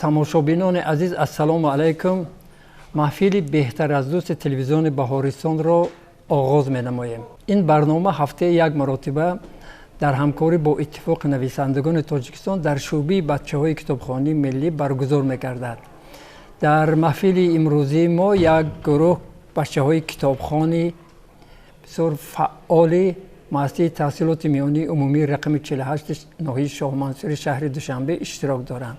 Тамошобинони азиз, ассалому алайкум. Маҳфили беҳтар аз дӯсти телевизиони Баҳористонро оғоз менамоем. Ин барнома ҳафтаи як маротиба дар ҳамкорӣ бо Иттифоқи нависандагони Тоҷикистон дар шӯъбаи бачаҳои китобхонии миллӣ баргузор мегардад. Дар маҳфили имрӯзии мо як гурӯҳ бачаҳои китобхони бисёр фаъоли муассисаи таҳсилоти миёнии умумии рақами 48 ноҳияи Шоҳмансури шаҳри Душанбе иштирок доранд.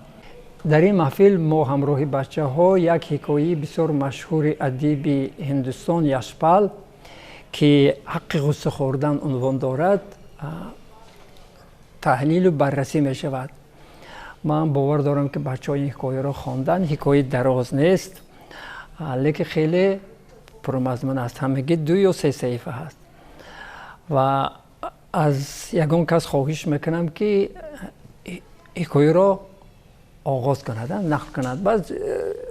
Дар ин маҳфил мо ҳамроҳи бачаҳо як ҳикояи бисёр машҳури адиби Ҳиндустон Яшпал, ки ҳаққи ғусса хӯрдан унвон дорад, таҳлилу баррасӣ мешавад. Ман бовар дорам, ки бачаҳо ин ҳикояро хондан. Ҳикояи дароз нест, лекин хеле пурмазмун аст, ҳамагӣ ду ё се саҳифа ҳаст. Ва аз ягон кас хоҳиш мекунам, ки ҳикояро оғоз кунад, нақл кунад, баъд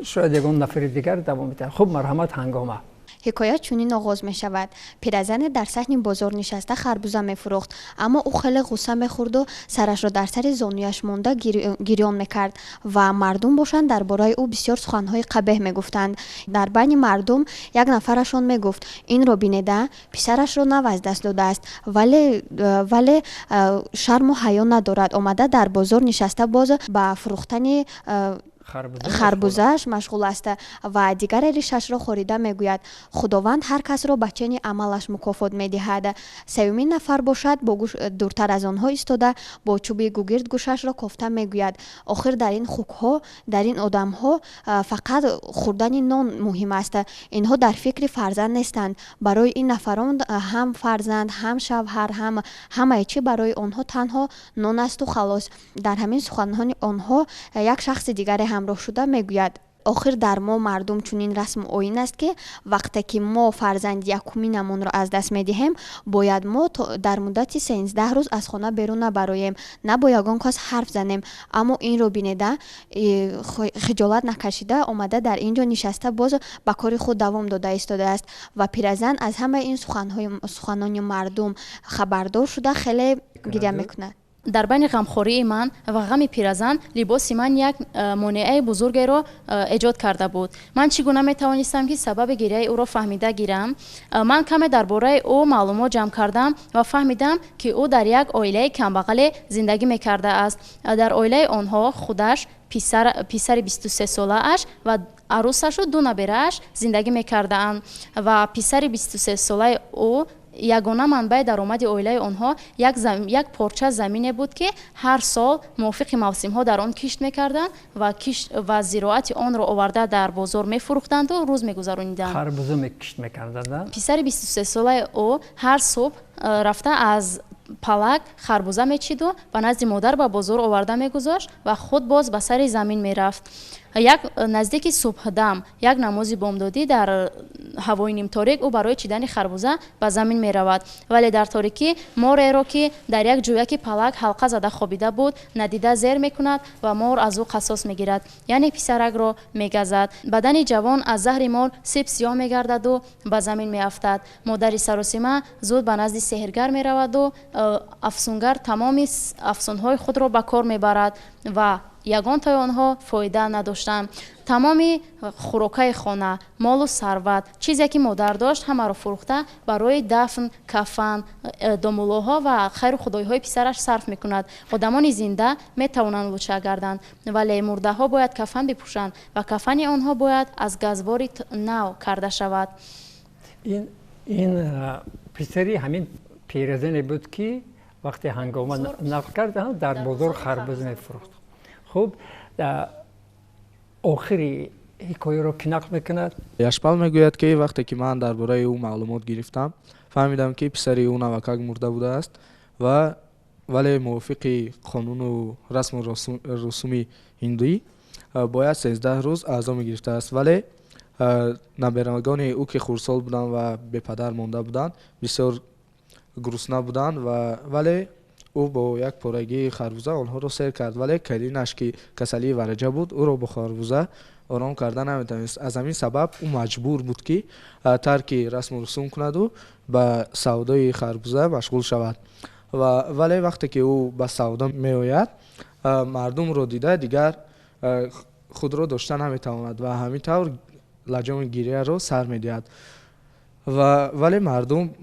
шояд ягон нафари дигар давом медиҳад. Хуб, марҳамат, Ҳангома. Ҳикоя чунин оғоз мешавад. Пиразане дар саҳни бозор нишаста харбуза мефурӯхт, аммо ӯ хеле ғусса мехӯрду сарашро дар сари зонуяш монда гирён мекард ва мардум бошанд, дар бораи ӯ бисёр суханҳои қабеҳ мегуфтанд. Дар байни мардум як нафарашон мегуфт: «Инро бинеда, писарашро нав аз даст додааст, вале шарму ҳаё надорад, омада дар бозор нишаста, боз ба фурӯхтани харбузааш машғул аст». Ва дигаре ришашро хорида мегӯяд: «Худованд ҳар касро ба чени амалаш мукофот медиҳад». Сеюмин нафар бошад, бо гӯш дуртар аз онҳо истода, бо чӯби гугирд гӯшашро кофта мегӯяд: «Охир дар ин хукҳо, дар ин одамҳо фақат хӯрдани нон муҳим аст. Инҳо дар фикри фарзанд нестанд. Барои ин нафарон ҳам фарзанд, ҳам шавҳар, ҳам ҳамаи чӣ барои онҳо танҳо нон асту халос». Дар ҳамин суханҳои онҳо як шахси дигаре ҳамроҳ шуда мегӯяд: «Охир дар мо мардум чунин расму оин аст, ки вақте ки мо фарзанди якуминамонро аз даст медиҳем, бояд мо дар муддати 13 рӯз аз хона берун набароем, на бо ягон кас ҳарф занем. Аммо инро бинеда, хиҷолат накашида, омада дар ин ҷо нишаста, боз ба кори худ давом дода истодааст». Ва пиразан аз ҳамаи ин суханони мардум хабардор шуда, хеле гиря мекунад. Дар байни ғамхории ман ва ғами пиразан либоси ман як монеаи бузургеро эҷод карда буд. Ман чӣ гуна метавонистам, ки сабаби гиряи ӯро фаҳмида гирам? Ман каме дар бораи ӯ маълумот ҷамъ кардам ва фаҳмидам, ки ӯ дар як оилаи камбағале зиндагӣ мекардааст. Дар оилаи онҳо худаш, писари 23-солааш ва арӯсашу ду наберааш зиндагӣ мекардаанд. Ва писари 23-солаи ӯ ягона манбаи даромади оилаи онҳо як порча замине буд, ки ҳар сол мувофиқи мавсимҳо дар он кишт мекарданд ва зироати онро оварда дар бозор мефурӯхтанду рӯз мегузарониданд. Харбуза кишт мекарданд. Писари 23-солаи ӯ ҳар субҳ рафта, аз палак харбуза мечиду ба назди модар ба бозор оварда мегузошт ва худ боз ба сари замин мерафт. Як наздики субҳдам, як намози бомдодӣ, дар ҳавои нимторик ӯ барои чидани харбуза ба замин меравад, вале дар торикӣ мореро, ки дар як ҷӯяки палак ҳалқа зада хобида буд, надида зер мекунад ва мор аз ӯ қасос мегирад, яъне писаракро мегазад. Бадани ҷавон аз заҳри мор сиб сиёҳ мегардаду ба замин меафтад. Модари саросима зуд ба назди сеҳргар мераваду афсунгар тамоми афсунҳои худро ба кор мебарад ва ягонтаи онҳо фоида надоштанд. Тамоми хӯрокаи хона, молу сарват, чизе ки модар дошт, ҳамаро фурӯхта, барои дафн, кафан, домуллоҳо ва хайру худоиҳои писараш сарф мекунад. Одамони зинда метавонанд лучак гарданд, вале мурдаҳо бояд кафан бипӯшанд ва кафани онҳо бояд аз газвори нав карда шавад. Ин писари ҳамин пиразане буд, ки вақте Ҳангома нақл кард, дар бозор харбуз мефурӯхт. Хуб, охири ҳикояро ки нақл мекунад? Яшпал мегӯяд, ки вақте ки ман дар бораи ӯ маълумот гирифтам, фаҳмидам, ки писари ӯ навакак мурда будааст ва вале мувофиқи қонуну расму русуми ҳиндуӣ бояд 13 рӯз аъзо мегирифтааст. Вале наберагони ӯ, ки хурдсол буданд ва бепадар монда буданд, бисёр гурусна буданд ва вале ӯ бо як порагии харбуза онҳоро сер кард. Вале келинаш, ки касалии вараҷа буд, ӯро бо харбуза ором карда наметавонист. Аз ҳамин сабаб ӯ маҷбур буд, ки тарки расму русум кунаду ба савдои харбуза машғул шавад. Ва вале вақте ки ӯ ба савдо меояд, мардумро дида, дигар Худро дошта наметавонад ва ҳамин тавр лаҷоми гирияро сар медиҳад. Ва вале мардум,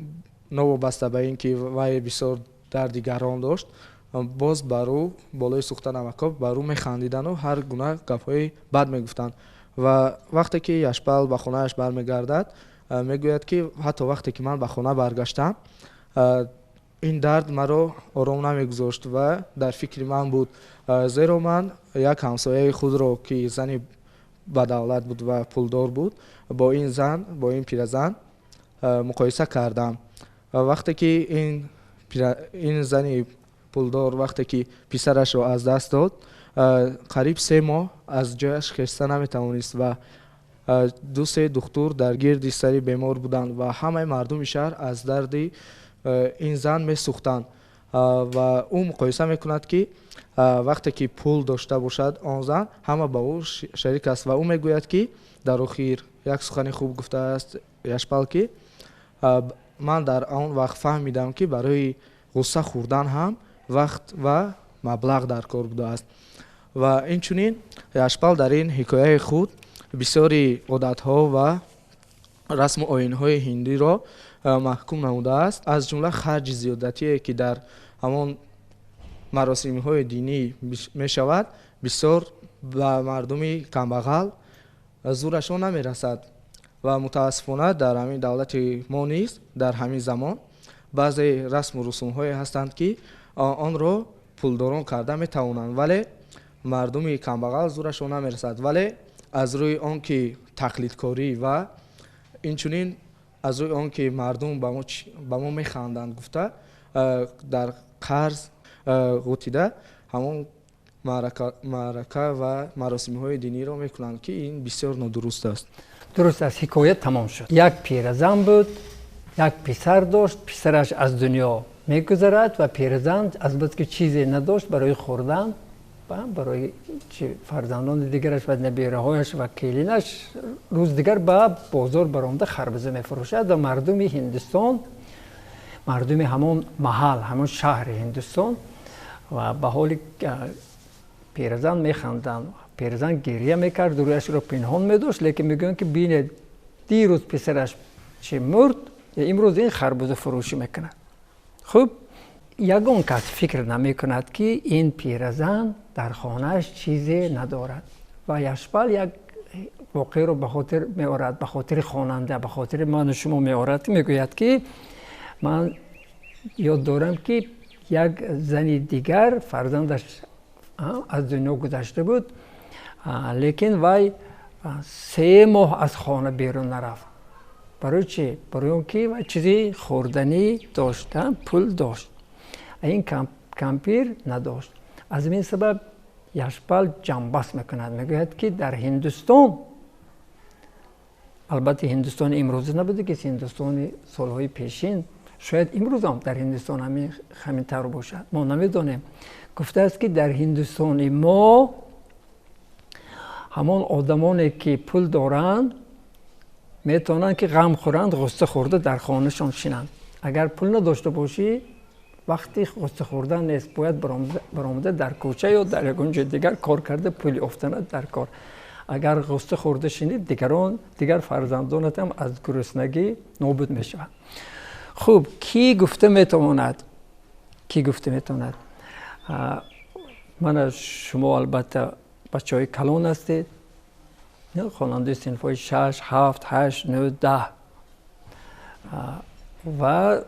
новобаста ба ин ки вай бисёр дарди гарон дошт, боз бар ӯ болои сӯхта намакоб бар ӯ механдидану ҳар гуна гапҳои бад мегуфтанд. Ва вақте ки Яшпал ба хонааш бармегардад, мегӯяд, ки ҳатто вақте ки ман ба хона баргаштам, ин дард маро ором намегузошт ва дар фикри ман буд, зеро ман як ҳамсояи худро, ки зани бадавлат буд ва пулдор буд, бо ин зан, бо ин пиразан муқоиса кардам. Вақте ки ин зани пулдор, вақте ки писарашро аз даст дод, қариб 3 моҳ аз ҷояш хеста наметавонист ва ду-се духтур дар гирди сари бемор буданд ва ҳамаи мардуми шаҳр аз дарди ин зан месӯхтанд. Ва ӯ муқоиса мекунад, ки вақте ки пул дошта бошад он зан, ҳама ба ӯ шарик аст. Ва ӯ мегӯяд, ки дар охир як сухани хуб гуфтааст Яшпал, ки ман дар он вақт фаҳмидам, ки барои ғусса хӯрдан ҳам вақт ва маблағ дар кор будааст. Ва инчунин Яшпал дар ин ҳикояи худ бисёри одатҳо ва расму оинҳои ҳиндиро маҳкум намудааст, аз ҷумла харҷи зиёдатие, ки дар ҳамон маросимҳои динӣ мешавад, бисёр ба мардуми камбағал зӯрашон намерасад. Ва мутаассифона дар ҳамин давлати мо низ дар ҳамин замон баъзе расму русумҳое ҳастанд, ки онро пулдорон карда метавонанд, вале мардуми камбағал зӯрашон намерасад. Вале аз рӯи он ки тақлидкорӣ ва инчунин аз рӯи он ки мардум ба мо механданд гуфта, дар қарз ғутида ҳамон маърака ва маросимҳои диниро мекунанд, ки ин бисёр нодуруст аст. Дуруст аст, ҳикоят тамом шуд. Як пиразан буд, як писар дошт, писараш аз дунё мегузарад ва пиразан азбаски чизе надошт барои хӯрдан, барои фарзандони дигараш ва набераҳояш ва келинаш, рӯз дигар ба бозор баромада харбуза мефурӯшад. Ва мардуми Ҳиндустон, мардуми ҳамон маҳал, ҳамон шаҳри Ҳиндустон ва ба ҳоли пиразан механданд. Пиразан гирия мекард, рӯяшро пинҳон медошт, лекин мегӯянд, ки бинед, дирӯз писараш чи мурд, имрӯз ин харбуза фурӯшӣ мекунад. Хуб, ягон кас фикр намекунад, ки ин пиразан дар хонааш чизе надорад. Ва Яшпал як воқеаро ба хотир меорад, ба хотири хонанда, ба хотири ману шумо меорад. Мегӯяд, ки ман ёд дорам, ки як зани дигар фарзандаш аз дунё гузашта буд, лекин вай 3 моҳ аз хона берун нарафт. Барои чӣ? Барои он ки вай чизи хӯрданӣ дошт, пул дошт, ин кампир надошт. Аз ин сабаб Яшпал ҷамъбаст мекунад, мегӯяд, ки дар Ҳиндустон, албатта Ҳиндустони имрӯза набуда, ки Ҳиндустони солҳои пешин, шояд имрӯзам дар Ҳиндустон ҳамин тавр бошад, мо намедонем, гуфтааст, ки дар Ҳиндустони мо ҳамон одамоне, ки пул доранд, метавонанд, ки ғам хӯранд, ғусса хӯрда дар хонашон шинанд. Агар пул надошта бошӣ, вақти ғусса хӯрдан нест, бояд баромада дар кӯча ё дар ягон ҷои дигар кор карда пул ёфтанат дар кор. Агар ғусса хӯрда шинӣ, дигарон, дигар фарзандонатам аз гуруснагӣ нобуд мешаванд. Хуб, кӣ гуфта метавонад, кӣ гуфта метавонад? Мана шумо албатта бачаҳои калон ҳастед, хонандаи синфҳои шаш, ҳафт, ҳашт, нӯ, 10 ва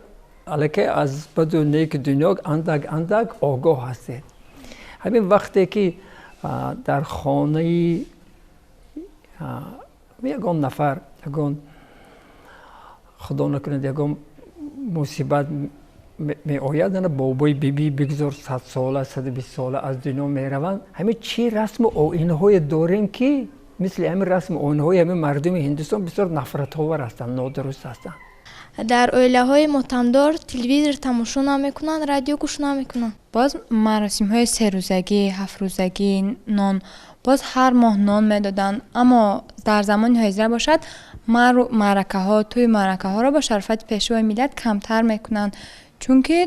аллакай аз баду неки дунё андак андак огоҳ ҳастед. Ҳамин вақте ки дар хонаи ягон нафар, ягон, худо накунад, ягон мусибат меояд, ана бобои, биби, бигзор 100 сола, 120 сола аз дунё мераванд, ҳамин чӣ расму оинҳое дорем, ки мисли ҳамин расму оинҳои ҳамин мардуми Ҳиндустон бисёр нафратовар ҳастанд, нодуруст ҳастанд? Дар оилаҳои мотамдор телевизор тамошо намекунанд, радио гӯш намекунанд. Боз маросимҳои серӯзагӣ, ҳафтрӯзагӣ, нон, боз ҳар моҳ нон медоданд. Аммо дар замони ҳозира бошад, маъракаҳо, тӯи маъракаҳоро бо шарофати Пешвои миллат камтар мекунанд, чунки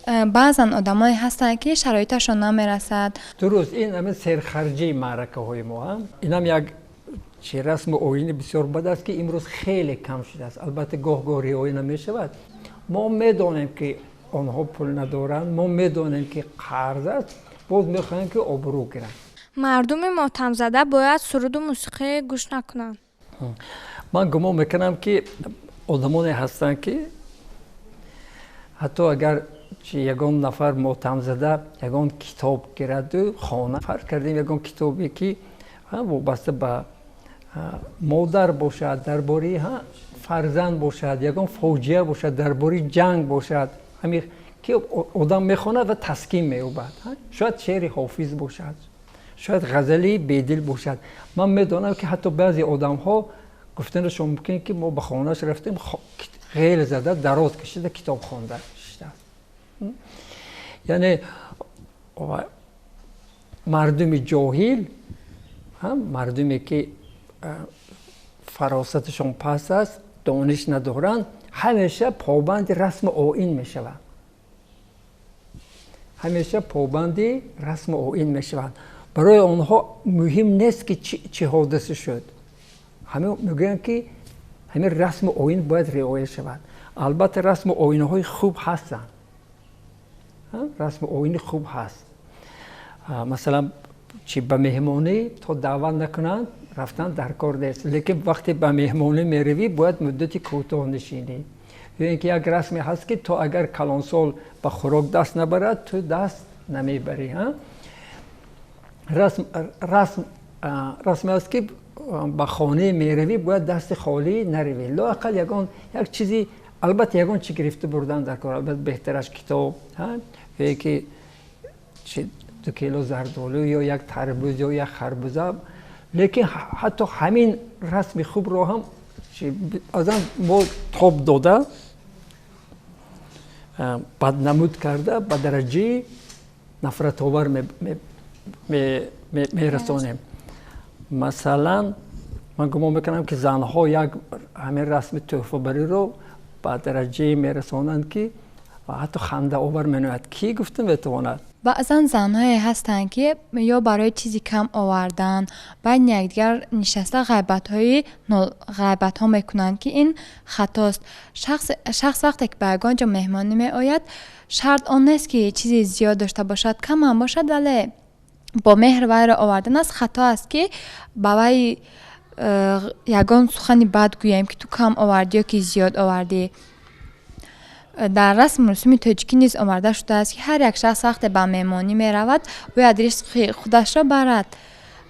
Баъзан одамое ҳастанд, ки шароиташон намерасад. Дуруст, ин ҳамин серхарҷии маъракаҳои мо. Инам як чи расму оини бисёр бад аст, ки имрӯз хеле кам шудааст. Албатта, гоҳ-гоҳ риоя намешавад. Мо медонем, ки онҳо пул надоранд, мо медонем, ки қарз аст, боз мехоҳем, ки обрӯ гиранд. Мардуми мотамзада бояд суруду мусиқӣ гӯш накунанд. Ман гумон мекунам, ки одамоне ҳастанд, ки ҳатто агар ягон нафар мотамзада ягон китоб гираду хона, фарз кардем, ягон китобе, ки вобаста ба модар бошад, дар бораи фарзанд бошад, ягон фоҷиа бошад, дар бораи ҷанг бошад, ҳамин ки одам мехонад ва таскин меёбад. Шояд шеъри Ҳофиз бошад, шояд ғазали Бедил бошад. Ман медонам, ки ҳатто баъзе одамҳо гуфтанашон мумкин, ки мо ба хонааш рафтем, ғел зада, дароз кашида, китоб хонда шиштааст. Яъне мардуми ҷоҳил, мардуме, ки фаросаташон паст аст, дониш надоранд, ҳамеша побанди расму оин мешаванд, ҳамеша побанди расму оин мешаванд. Барои онҳо муҳим нест, ки чӣ ҳодиса шуд. Ҳама мегӯянд, ки ҳамин расму оин бояд риоя шавад. Албатта, расму оинҳои хуб ҳастанд, расму оини хуб ҳаст. Масалан, чи ба меҳмонӣ то даъват накунанд, рафтан дар кор нест, лекин вақте ба меҳмонӣ меравӣ, бояд муддати кӯтоҳ нишинӣ. Ё ин ки як расме ҳаст, ки то агар калонсол ба хӯрок даст набарад, ту даст намебарӣ. Расме аст, ки ба хонае меравӣ, бояд дасти холӣ наравӣ, лоақал ягон як чизи, албатта, ягон чи гирифта бурдан дар кор. Албатта, беҳтараш китоб ё ки 2 кило зардолу ё як тарбуз ё як харбуза. Лекин ҳатто ҳамин расми хубро ҳам азан мо тоб дода, баднамуд карда, ба дараҷаи нафратовар мерасонем. Масалан, ман гумон мекунам, ки занҳо як ҳамин расми тӯҳфабариро ба дараҷае мерасонанд, ки ҳатто хандаовар менояд. Кӣ гуфта метавонад? Баъзан занҳое ҳастанд, ки ё барои чизи кам овардан байни якдигар нишаста ғайбатҳо мекунанд, ки ин хатост. Шахс вақте ки ба ягон ҷо меҳмонӣ меояд, шарт он нест, ки чизи зиёд дошта бошад. Кам ҳам бошад, вале бо меҳр вайро овардан аст. Хато аст, ки ба вай ягон сухани бад гӯем, ки ту кам овардӣ ё ки зиёд овардӣ. Дар расму русуми тоҷикӣ низ оварда шудааст, ки ҳар як шахс вақте ба меҳмонӣ меравад, бояд ризқи худашро барад,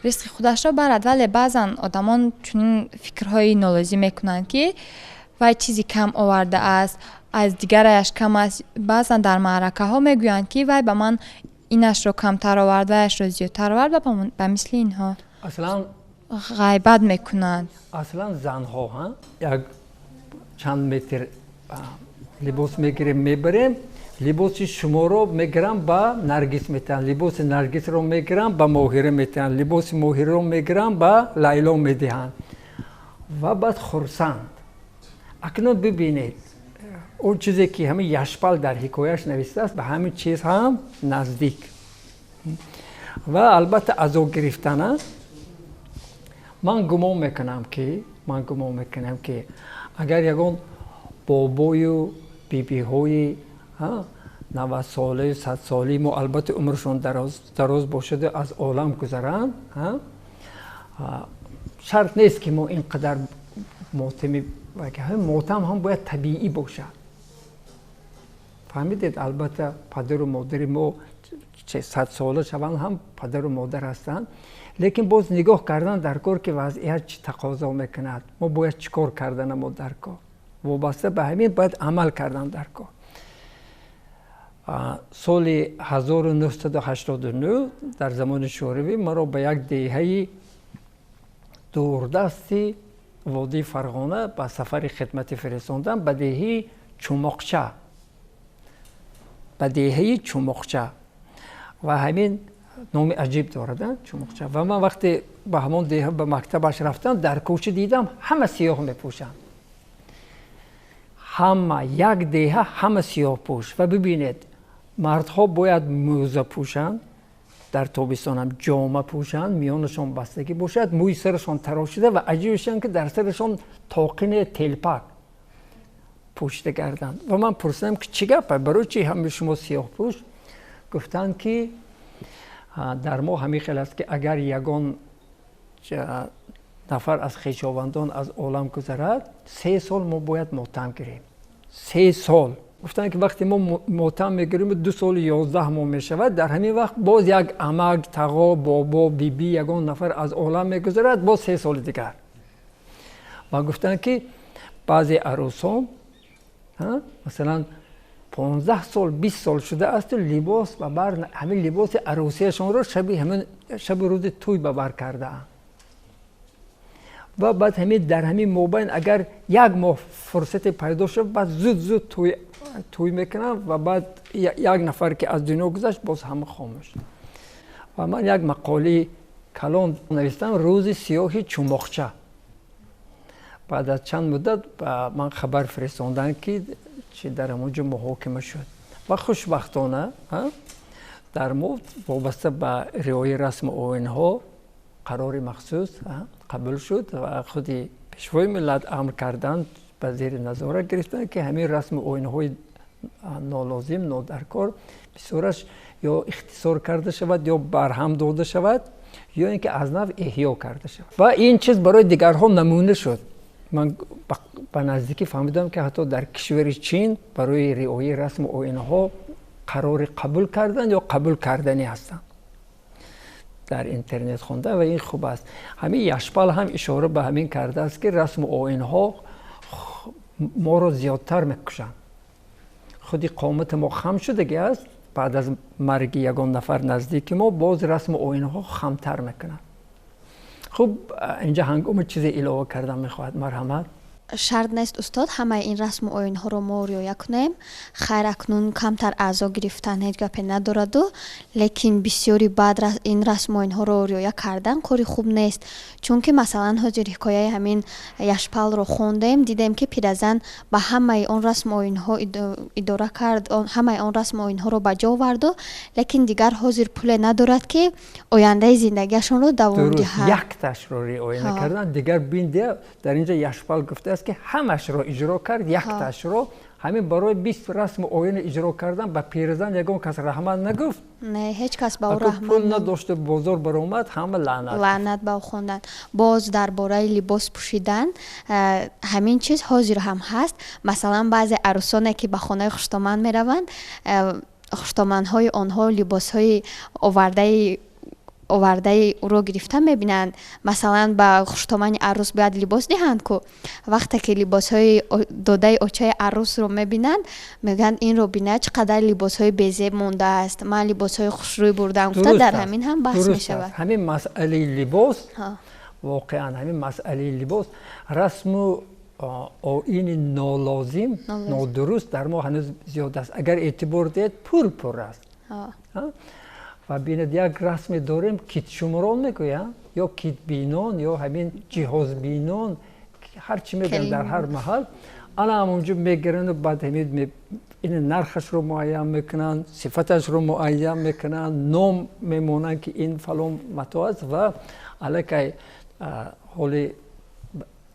ризқи худашро барад. Вале баъзан одамон чунин фикрҳои нолозим мекунанд, ки вай чизи кам овардааст, аз дигараяш кам аст. Баъзан дар маъракаҳо мегӯянд, ки вай ба ман инашро камтар овард, вайашро зиёдтар овард ва ба мисли инҳо аслан ғайбат мекунанд. Аслан занҳо як чанд метр либос мегирем, мебарем. Либоси шуморо мегирам, ба Наргиз метиҳанд, либоси Наргизро мегирам, ба Моҳира метиҳанд, либоси Моҳираро мегирам, ба Лайло медиҳанд ва баъд хурсанд. Акнун бибинед, он чизе, ки ҳамин Яшпал дар ҳикояш навистааст, ба ҳамин чиз ҳам наздик. Ва албатта, азо гирифтана ман гумон мекунам, ки агар ягон бобою бибиҳои 90-солаю 100-солаи мо, албатта, умршон дароз бошаду аз олам гузаранд, шарт нест, ки мо ин қадар мотами. Мотам ҳам бояд табиӣ бошад, фаҳмидед? Албатта, падару модари мо 100-сола шаванд ҳам, падару модар ҳастанд, лекин боз нигоҳ кардан дар кор, ки вазъият чӣ тақозо мекунад, мо бояд чӣ кор кардана мо дар кор, вобаста ба ҳамин бояд амал кардан дар кор. Соли 1989 дар замони Шӯравӣ маро ба як деҳаи дурдасти водии Фарғона ба сафари хидматӣ фиристондан, ба деҳаи Чумоқча, ба деҳаи Чумоқча. Ва ҳамин номи аҷиб дорад, Чумоқча. Ва ман вақте ба ҳамон деҳа, ба мактабаш рафтам, дар кӯча дидам, ҳама сиёҳ мепӯшанд, ҳама, як деҳа ҳама сиёҳпӯш. Ва бибинед. Мардҳо бояд мӯза пӯшанд, дар тобистон ҳам ҷома пӯшанд, миёнашон бастагӣ бошад, мӯи сарашон тарошида ва аҷибашон ки дар сарашон тоқини телпак пӯшида гарданд. Ва ман пурсидам ки чӣ гап, барои чӣ ҳамаи шумо сиёҳпӯш? Гуфтанд ки дар мо ҳамин хел аст ки агар ягон нафар аз хешовандон аз олам гузарад, 3 сол мо бояд мотам гирем. 3 сол. Гуфтанд ки вақте мо мотам мегирем 2 сол 11 моҳ мешавад, дар ҳамин вақт боз як амак, тағо, бобо, биби ягон нафар аз олам мегузарад, боз 3 соли дигар. Ва гуфтанд ки баъзе арӯсон масалан 15 сол, 20 сол шудааст, либос ба бар, ҳамин либоси арӯсиашонро шаби ҳамин шаби рӯзи тӯй ба бар кардаанд. Ва баъд ҳамин дар ҳамин мобайн агар як моҳ фурсате пайдо шуд, баъд зуд-зуд тӯй мекунанд ва баъд як нафар ки аз дунё гузашт, боз ҳама хомӯш. Ва ман як мақолаи калон навиштам, рӯзи сиёҳи чумоқча. Баъд аз чанд муддат ба ман хабар фиристоданд ки чи дар ҳамон ҷо муҳокима шуд. Ва хушбахтона дар мо вобаста ба риояи расму оинҳо қарори махсус қабул шуд ва худи пешвои миллат амр карданд, ба зери назорат гирифтанд ки ҳамин расму оинҳои нолозим, нодаркор бисёраш ё ихтисор карда шавад, ё барҳам дода шавад, ё ин ки аз нав эҳё карда шавад. Ва ин чиз барои дигарҳо намуна шуд. Ман ба наздикӣ фаҳмидам ки ҳатто дар кишвари Чин барои риояи расму оинҳо қарори қабул кардан ё қабул карданӣ ҳастанд. Дар интернет хонда ва ин хуб аст. Ҳамин Яшпал ҳам ишора ба ҳамин кардааст ки расму оинҳо моро зиёдтар мекушанд. Худи қомати мо хам шудагӣ аст, баъд аз марги ягон нафар наздики мо боз расму оинҳо хамтар мекунанд. Хуб, инҷа ҳангоми чизе илова кардан мехоҳад, марҳамат. Шарт нест устод, ҳамаи ин расму оинҳоро мо риоя кунем. Хайр, акнун камтар аъзо гирифтан ҳеҷ гапе надораду, лекин бисёри баъд ин расму оинҳоро риоя кардан кори хуб нест. Чунки масалан ҳозир ҳикояи ҳамин Яшпалро хондем, дидем ки пиразан ба ҳамаи он расму оинҳо идора кард, ҳамаи он расму оинҳоро ба ҷо оварду, лекин дигар ҳозир пуле надорад ки ояндаи зиндагиашонро давом диҳад. Якташро риоя накардан, дигар биндия дар инҷа Яшпал гуфтааст ки ҳамашро иҷро кард, якташро. Ҳамин барои 20 расму оин иҷро кардан ба пиразан ягон кас раҳмат нагуфт. Не, ҳеҷ кас ба ӯ раҳмат пул надошт, бозор баромад, ҳама лаънат ба ӯ хонданд. Боз дар бораи либос пӯшидан ҳамин чиз ҳозир ҳам ҳаст. Масалан баъзе арӯсоне ки ба хонаи хуштоман мераванд, хуштоманҳои онҳо либосҳои овардаи ӯро гирифта мебинанд. Масалан ба хуштомани арӯс бояд либос диҳанд ку, вақте ки либосҳои додаи очаи арӯсро мебинанд, мегӯянд инро бина, чӣ қадар либосҳои безеб мондааст, ман либосҳои хушрӯй бурдам. Гуфта дар ҳамин ҳам баҳс мешавад. Ҳамин масъалаи либос, воқеан ҳамин масъалаи либос, расму оини нолозим, нодуруст дар мо ҳанӯз зиёд аст. Агар эътибор диҳед, пур-пур аст. Ва бинед, як расме дорем, китшумрон мегӯянд, ё китбинон, ё ҳамин ҷиҳозбинон, ҳар чӣ мегӯянд дар ҳар маҳал. Ана ҳамонҷо мегиранду баъд ҳамин ин нархашро муайян мекунанд, сифаташро муайян мекунанд, ном мемонанд ки ин фалон матоъ аст ва аллакай ҳоли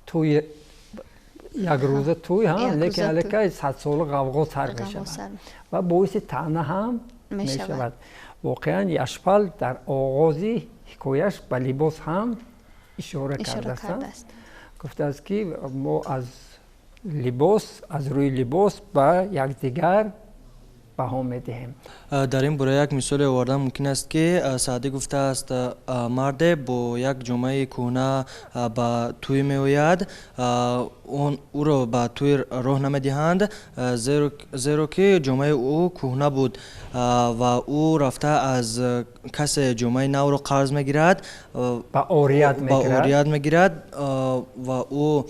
тӯй як рӯза тӯй, лекин аллакай садсола ғавғо сар мешавад ва боиси таъна ҳам мешавад. Воқеан Яшпал дар оғози ҳикояш ба либос ҳам ишора кардааст. Гуфтааст ки мо аз либос, аз рӯи либос ба якдигар баҳо медиҳем. Дар ин бора як мисоле овардан мумкин аст ки Саъдӣ гуфтааст, марде бо як ҷомаи кӯҳна ба тӯй меояд, ӯро ба тӯй роҳ намедиҳанд, зеро ки ҷомаи ӯ кӯҳна буд ва ӯ рафта аз касе ҷомаи навро қарз мегирад, ба орият мегирад ва ӯ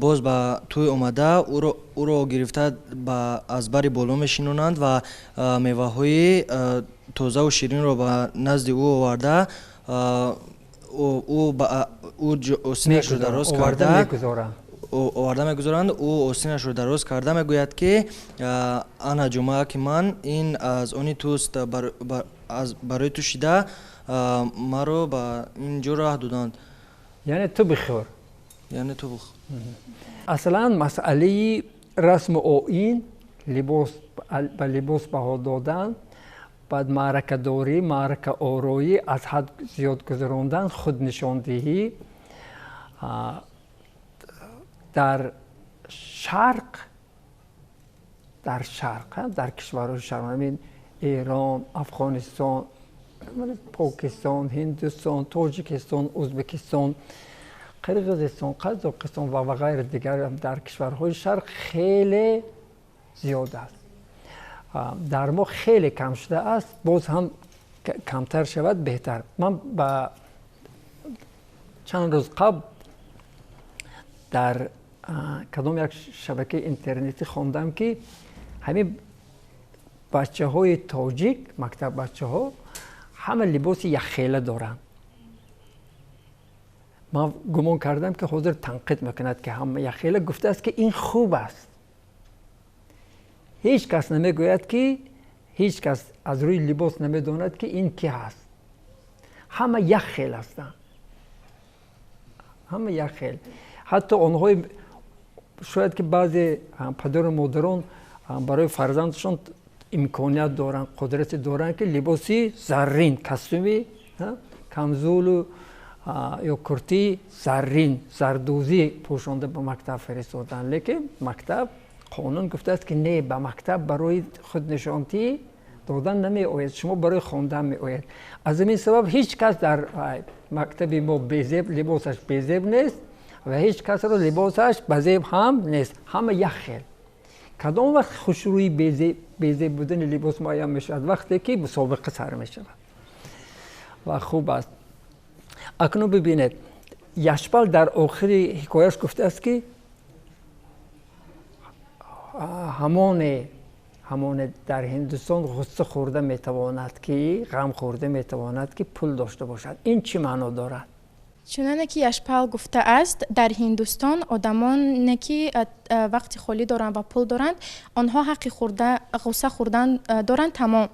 боз ба тӯй омада ӯро гирифта аз бари боло мешинонанд ва меваҳои тозаву ширинро ба назди ӯ оварда, ӯ синашро дароз карда Оварда мегузоранд, ӯ остинашро дароз карда мегӯяд, ки ана ҷомааки ман, ин аз они туст, барои ту шида, маро ба ин ҷо раҳ доданд. Яъне ту бихӯр. Яъне ту бихӯр. Аслан масъалаи расму оин, либос, ба либос баҳо додан, баъд маъракадорӣ, маъракаороӣ, аз ҳад зиёд гузарондан, худнишондиҳӣ дар шарқ, дар кишварҳои шарқ, ҳамин Эрон, Афғонистон, Покистон, Ҳиндустон, Тоҷикистон, Ӯзбекистон, Қирғизистон, Қазоқистон ва ғайри дигар дар кишварҳои шарқ хеле зиёд аст. Дар мо хеле кам шудааст, боз ҳам камтар шавад беҳтар. Ман ба чанд рӯз қабл дар кадом як шабакаи интернетӣ хондам, ки ҳамин бачаҳои тоҷик, мактаббачаҳо ҳама либоси якхела доранд. Ман гумон кардам, ки ҳозир танқид мекунад, ки ҳама якхела. Гуфтааст, ки ин хуб аст. Ҳеҷ кас намегӯяд, ки ҳеҷ кас аз рӯи либос намедонад, ки ин ки ҳаст. Ҳама як хел ҳастанд, ҳама як хел. Ҳатто онҳои шояд ки баъзе падару модарон барои фарзандашон имконият доранд, қудрате доранд, ки либоси заррин, костюми, камзулу ё куртии заррин, зардӯзӣ пӯшонда ба мактаб фиристоданд. Лекин мактаб қонун гуфтааст, ки не, ба мактаб барои худнишонтӣ додан намеояд, шумо барои хондан меояд. Аз ҳамин сабаб ҳеҷ кас дар мактаби мо безеб, либосаш безеб нест ва ҳеҷ касро либосаш базеб ҳам нест. Ҳама як хел. Кадом вақт хушрӯи безеб будани либос муайян мешавад? Вақте ки мусобиқа сар мешавад. Ва хуб аст. Акнун бибинед, Яшпал дар охири ҳикояш гуфтааст, ки ҳамоне дар Ҳиндустон ғусса хӯрда метавонад, ки ғам хӯрда метавонад, ки пул дошта бошад. Ин чӣ маъно дорад? Чуноне ки Яшпал гуфтааст, дар Ҳиндустон одамоне ки вақти холӣ доранд ва пул доранд, онҳо ҳаққи ғусса хӯрдан доранд тамом.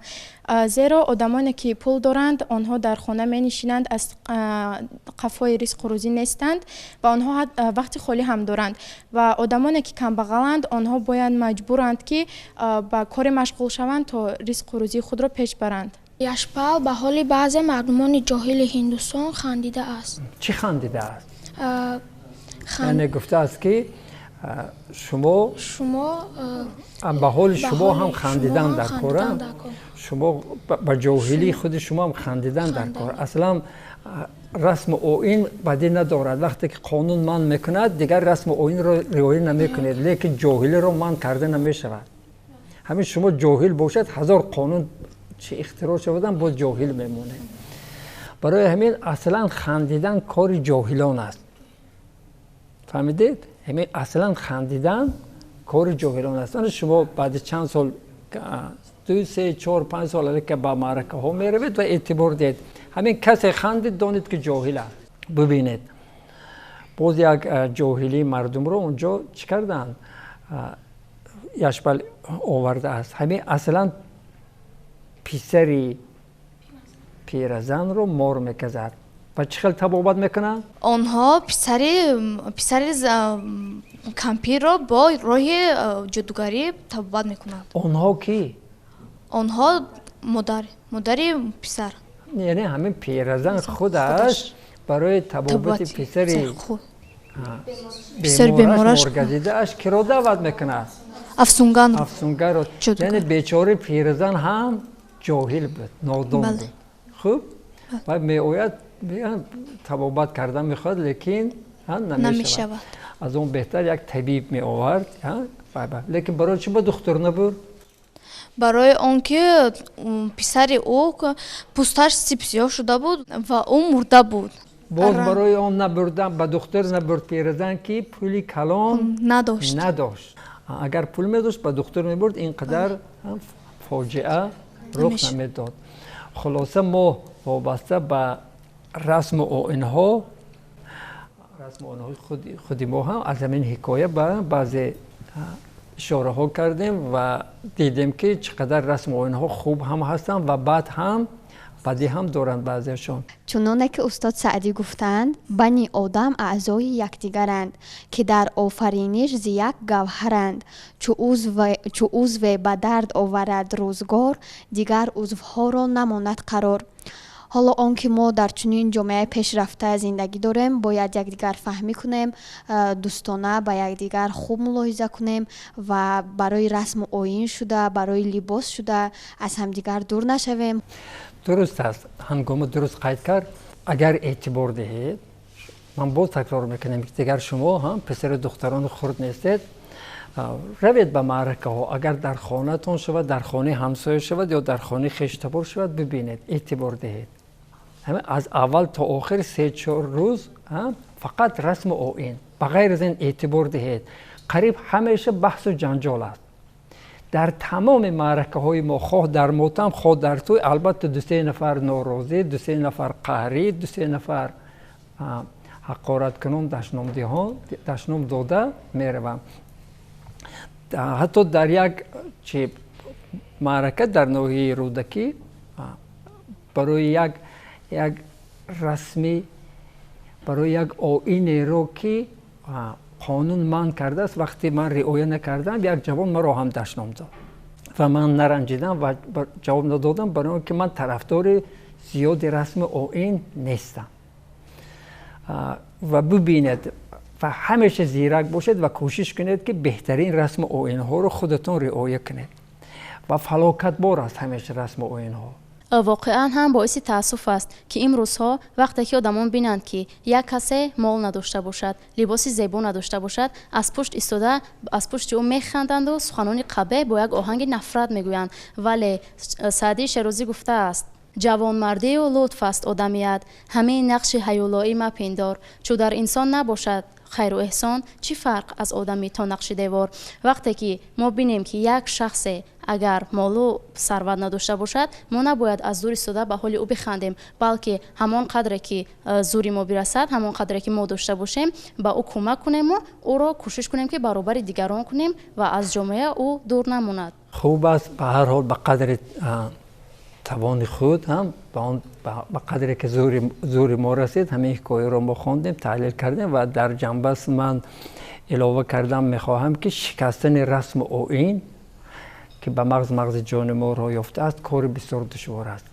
Зеро одамоне ки пул доранд, онҳо дар хона менишинанд, аз қафои ризқу рӯзӣ нестанд ва онҳо вақти холӣ ҳам доранд. Ва одамоне ки камбағаланд, онҳо бояд маҷбуранд, ки ба коре машғул шаванд, то ризқу рӯзии худро пеш баранд. Яшпал ба ҳоли баъзе мардумони ҷоҳили Ҳиндустон хандидааст. Чӣ хандидааст? Яъне гуфтааст, ки шумо ба ҳоли шумо ҳам хандидан дар кор, шумо ба ҷоҳилии худи шумо ҳам хандидан дар кор. Аслан расму оин бадӣ надорад. Вақте ки қонун манъ мекунад, дигар расму оинро риоя намекунед, лекин ҷоҳилиро манъ карда намешавад. Ҳамин шумо ҷоҳил бошад, ҳазор қонун чӣ ихтироъ шавадан, боз ҷоҳил мемонед. Барои ҳамин аслан хандидан кори ҷоҳилон аст. Фаҳмидед? Ҳамин аслан хандидан кори ҷоҳилон аст. Ана шумо баъди чанд сол, 2, 3, 4, 5 сол ки ба маъракаҳо меравед ва эътибор диҳед, ҳамин касе хандид, донед, ки ҷоҳил аст. Бибинед, боз як ҷоҳилии мардумро онҷо чӣ карданд, Яшпал овардааст. Ҳамин аслан писари пиразанро мор меказад ва чӣ хел табобат мекунанд? Онҳо писари кампирро бо роҳи ҷодугарӣ табобат мекунанд. Онҳо кӣ? Онҳо модари писар. Яъне ҳамин пиразан худаш барои табобати писари бемораш, моргазидааш киро даъват мекунад? Афсунгарро. Афсунгарро. Яъне бечораи пиразан ҳам ҷоҳил буд, нодон буд. Хуб, ва меояд, табобат кардан мехоҳад, лекин намешавад. Аз он беҳтар як табиб меовард. Лекин барои чӣ ба духтур набурд? Барои он ки писари ӯ пӯсташ сипсиёҳ шуда буд ва ӯ мурда буд. Боз барои он набурдан, ба духтур набурд пиразан, ки пули калон надошт. Агар пул медошт, ба духтур мебурд, ин қадар фоҷиа рух намедод. Хулоса, мо вобаста ба расму оинҳо Расму оинҳои худи мо ҳам аз ҳамин ҳикоя ба баъзе ишораҳо кардем ва дидем, ки чӣ қадар расму оинҳо хуб ҳам ҳастанд ва бад ҳам, бадӣ ҳам доранд баъзеашон. Чуноне ки устод Саъдӣ гуфтаанд: бани одам аъзои якдигаранд, ки дар офариниш зи як гавҳаранд. Чу узве ба дард оварад рӯзгор, дигар узвҳоро намонад қарор. Ҳоло он ки мо дар чунин ҷомеаи пешрафта зиндагӣ дорем, бояд якдигарфаҳмӣ кунем, дӯстона ба якдигар хуб мулоҳиза кунем ва барои расму оин шуда, барои либос шуда аз ҳамдигар дур нашавем. Дуруст аст, Ҳангома дуруст қайд кард. Агар эътибор диҳед, ман боз такрор мекунам, ки дигар шумо ҳам писару духтарони хурд нестед. Равед ба маъракаҳо, агар дар хонаатон шавад, дар хонаи ҳамсоя шавад ё дар хонаи хештабор шавад, бибинед, эътибор диҳед. Аз аввал то охир 3-4 рӯз фақат расму оин, ба ғайр аз ин эътибор диҳед, қариб ҳамеша баҳсу ҷанҷол аст дар тамоми маъракаҳои мо, хоҳ дар мотам, хоҳ дар тӯй. Албатта, ду-се нафар норозӣ, ду-се нафар қаҳрӣ, ду-се нафар ҳақораткунон, дашномдиҳон, дашном дода мераванд. Ҳатто дар як чи маърака дар ноҳияи Рӯдакӣ барои як расмӣ, барои як оинеро, ки қонун манъ кардааст, вақте ман риоя накардам, як ҷавон маро ҳам дашном дод ва ман наранҷидам ва ҷавоб надодам, барои он ки ман тарафдори зиёди расми оин нестам. Ва бибинед ва ҳамеша зирак бошед ва кӯшиш кунед, ки беҳтарин расму оинҳоро худатон риоя кунед. Ва фалокатбор аст ҳамеша расму оинҳо. Воқеан ҳам боиси таассуф аст, ки имрӯзҳо вақте ки одамон бинанд, ки як касе мол надошта бошад, либоси зебо надошта бошад, аз пушт истода, аз пушти ӯ механданду суханони қабеҳ бо як оҳанги нафрат мегӯянд. Вале Саъдии Шерозӣ гуфтааст: ҷавонмардию лутф аст одамият, ҳамин нақши ҳаюлоӣ мапиндор. Чу дар инсон набошад хайру эҳсон, чӣ фарқ аз одамӣ то нақши девор? Вақте ки мо бинем, ки як шахсе агар молу сарват надошта бошад, мо набояд аз дур истода ба ҳоли ӯ бихандем, балки ҳамон қадре ки зӯри мо бирасад, ҳамон қадре ки мо дошта бошем, ба ӯ кӯмак кунему ӯро кӯшиш кунем, ки баробари дигарон кунем ва аз ҷомеа ӯ дур намонад. Хуб аст, ба ҳар ҳол, ба қадри тавони худ ҳам, ба он ба қадре ки зӯри мо расид, ҳамин ҳикояро мо хондем, таҳлил кардем ва дар ҷанбаст ман илова кардам мехоҳам, ки шикастани расму оин, ки ба мағзи ҷони мо роҳ ёфтааст, кори бисёр душвор аст.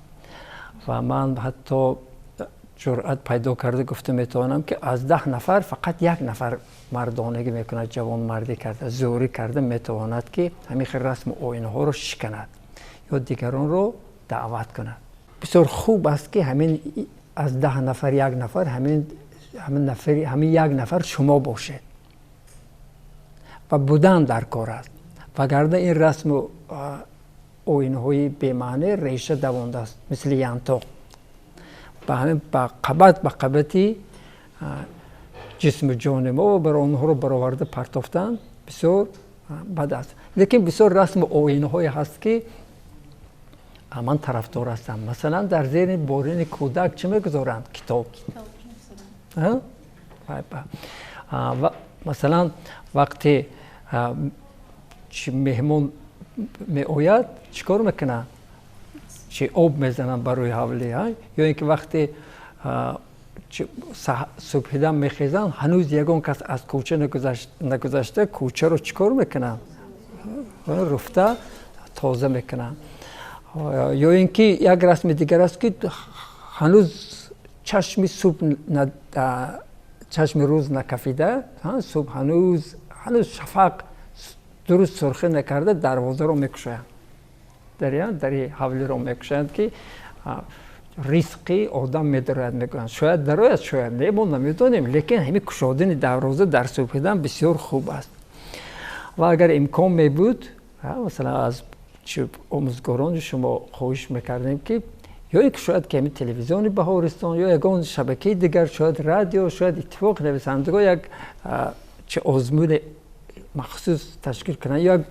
Ва ман ҳатто ҷуръат пайдо карда гуфта метавонам, ки аз 10 нафар фақат як нафар мардонагӣ мекунад, ҷавонмардӣ карда, зӯрӣ карда метавонад, ки ҳамин хел расму оинҳоро шиканад ё дигаронро даъват кунад. Бисёр хуб аст, ки ҳамин аз 10 нафар як нафар, ҳамин як нафар шумо бошед ва будан дар кор аст, вагарна ин расму оинҳои бемаъне реша давондааст, мисли янтоқ, ба ҳамин ба қабат ба қабати ҷисму ҷони мо, ва бар онҳоро бароварда партофтан бисёр бад аст. Лекин бисёр расму оинҳое ҳаст, ки ман тарафдор ҳастам. Масалан, дар зери борини кӯдак чӣ мегузоранд? Китоб. Масалан, вақте меҳмон меояд, чӣ кор мекунанд? Чи об мезананд ба рӯи ҳавлӣ. Ё ин ки вақте субҳидам мехезанд, ҳанӯз ягон кас аз кӯча нагузашта, кӯчаро чӣ кор мекунанд? Руфта тоза мекунанд. Ё ин ки як расми дигар аст, ки ҳанӯз чашми субҳ, чашми рӯз накафида, субҳ ҳанӯз шафақ дуруст сурхӣ накарда, дарвозаро мекушоянд, дари ҳавлиро мекушоянд, ки ризқи одам медарояд, мегӯянд. Шояд дарояд, шояд не, мо намедонем, лекин ҳамин кушодани дарвоза дар субҳидан бисёр хуб аст. Ва агар имкон мебуд, масалан, аз омӯзгорони шумо хоҳиш мекардем, ки ё ин ки шояд ки ҳамин телевизиони Баҳористон ё ягон шабакаи дигар, шояд радио, шояд иттифоқи нависандагон як чи озмуни махсус ташкил кунанд ё,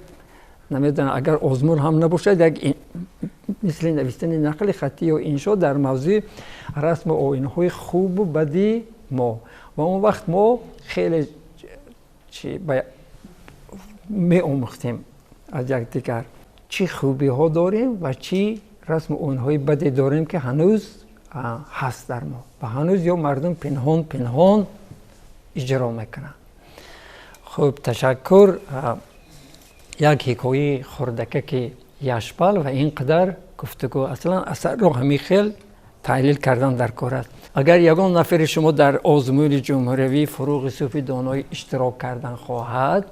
намедонам, агар озмун ҳам набошад, як мисли навиштани нақли хаттӣ ё иншо дар мавзӯи расму оинҳои хубу бади Мо ва он вақт мо хеле меомӯхтем аз якдигар, чӣ хубиҳо дорем ва чӣ расму оинҳои баде дорем, ки ҳанӯз ҳаст дар мо ва ҳанӯз ё мардум пинҳон пинҳон иҷро мекунанд. Хуб, ташаккур. Як ҳикояи хурдакаки Яшпал ва ин қадар гуфтугӯ. Аслан асарро ҳамин хел таҳлил кардан дар кор аст. Агар ягон нафари шумо дар озмуни ҷумҳуриявии «Фуруғи субҳи доноӣ» иштирок кардан хоҳад,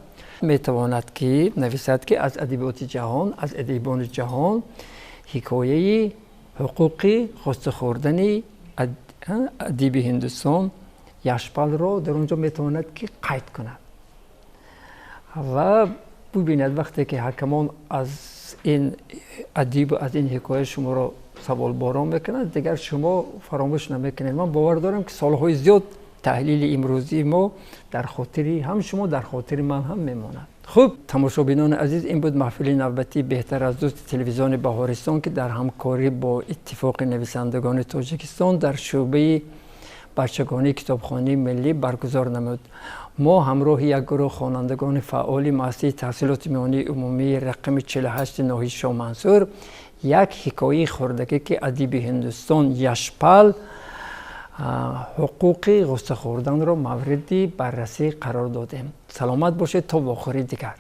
метавонад ки нависад, ки аз адабиёти ҷаҳон, аз адибони ҷаҳон ҳикояи ҳуқуқи ғусса хӯрдани адиби Ҳиндустон Яшпалро дар он ҷо метавонад ки қайд кунад ва бубинад, вақте ки ҳакамон аз ин адибу аз ин ҳикоя шуморо саволборон мекунанд, дигар шумо фаромӯш намекунед. Ман бовар дорам, ки солҳои зиёд таҳлили имрӯзии мо дар хотири ҳам шумо, дар хотири ман ҳам мемонад. Хуб, тамошобинони азиз, ин буд маҳфили навбатии «Беҳтар аз дӯсти» телевизиони Баҳористон, ки дар ҳамкорӣ бо Иттифоқи нависандагони Тоҷикистон дар шӯъбаи бачагонии Китобхонаи миллӣ баргузор намуд. Мо ҳамроҳи як гурӯҳ хонандагони фаъоли муассисаи таҳсилоти миёнаи умумии рақами 48 ноҳияи Шоҳмансур як ҳикояи хурдакӣ, ки адиби Ҳиндустон Яшпал ҳуқуқи ғусса хӯрданро мавриди баррасӣ қарор додем. Саломат бошед то вохӯрии дигар.